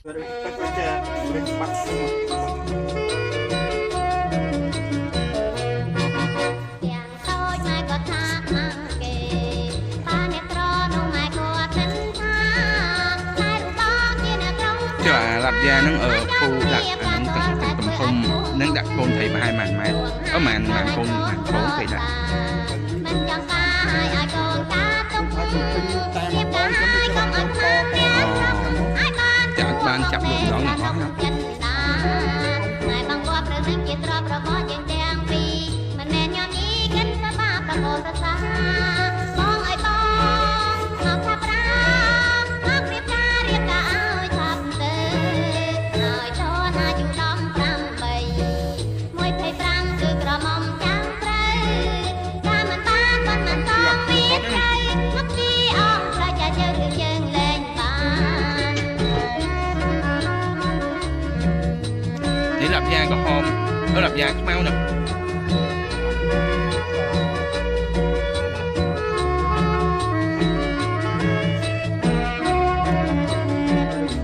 ទឹកវាវាបាត់ ទាំងតូចម៉ែក៏ថាខ្មាំងគេ ប៉ាអ្នកក្រនោះម៉ែគាត់មិនថា តែរូបបងជាអ្នកក្រុង ចុះអាឡាប់យ៉ាហ្នឹង អឺពូដាក់អាហ្នឹងទឹកទំហំនឹងដាក់កូនត្រីប្រហែល1ម៉ែត្រ អឺម៉ានម៉ានកូនម៉ានកូនគេដាក់ មិនចង់ការឲ្យឲ្យកូនការទុករៀបការឲ្យកុំឲ្យខ្មាំងអ្នកស្រុកឲ្យបាន ចាអត់បានចាប់លោកម្ដងទាំងអស់ណា ចិនដាម៉ែបងគាត់ព្រឹងនឹងជាទ្រព្យរបស់យើងទាំងពីរ មិនមែនញោមញីកិនសបាប្រកូនប្រសា បងឲ្យបងមកថាប្រាមករៀបការរៀបការឲ្យឆាប់ទៅ ឲ្យតនអាយុ18 125គឺក្រមុំចាំត្រូវ តាមមិនបានមិនមិនសងមានត្រូវមកពីអង្គផ្លូវចាជើឬយើងលែងបាន នេះឡាប់យ៉ាក្រហម អឺឡាប់យ៉ាខ្មៅណា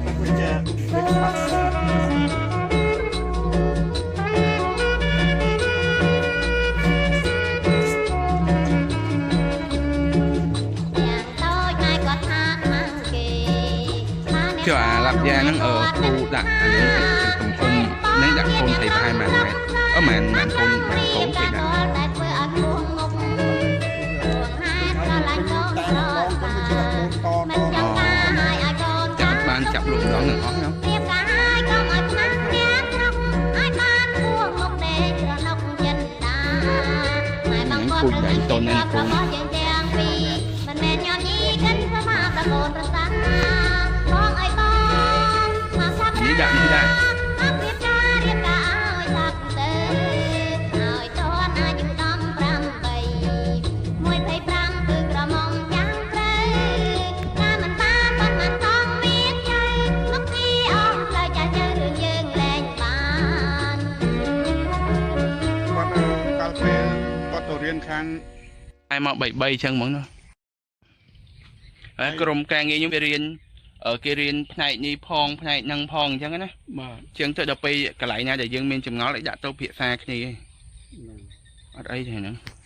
ទឹកវាវាបាត់ ទាំងតូចម៉ែក៏ថាខ្មាំងគេ ចុះអាឡាប់យ៉ាហ្នឹង អឺពូដាក់អាហ្នឹងទឹកទំហំនឹងដាក់កូនត្រីប្រហែល1ម៉ែត្រ អឺម៉ានម៉ានកូនម៉ានកូនគេដាក់ តែធ្វើឲ្យគួងមុខគួងហេតុស្រឡាញ់កូន តែ ក្រ បងគាត់វាជាកូនត មិន ត ចង់ការឲ្យឲ្យកូន ចាអត់បានចាប់លោកម្ដងទាំងអស់ណា រៀបការឲ្យកុំឲ្យខ្មាំងអ្នកស្រុកឲ្យបានគួងមុខដេកស្រណុកចិនដាម៉ែបងគាត់ព្រឹងនឹងជាទ្រព្យរបស់យើងទាំងពីរ មិនមែនញោមញីកិនសបាប្រកូនប្រសា បងឲ្យបងមកសាប់ នេះដាក់នេះដាក់ មករៀបការរៀបការឲ្យឆាប់ទៅ ឲ្យតនអាយុ18 125គឺក្រមុំចាំត្រូវ តាមមិនបានប៉ុន្មានសងមានចៃមកពីអង្គផ្លូវចាស់ជើរឿងយើងលែងបាន គាត់កាលពេលគាត់ទៅរៀនខាង តែមក3 3អញ្ចឹងហ្មងណា ហើយក្រុមការងារខ្ញុំគេរៀនគេរៀនផ្នែកនេះផងផ្នែកហ្នឹងផងអញ្ចឹងណា បាទ ជាងទៅដល់ពេលកន្លែងណាដែលយើងមានចម្ងល់ឲ្យដាក់ទៅភាសាគ្នាឯងអត់អីទេហ្នឹង។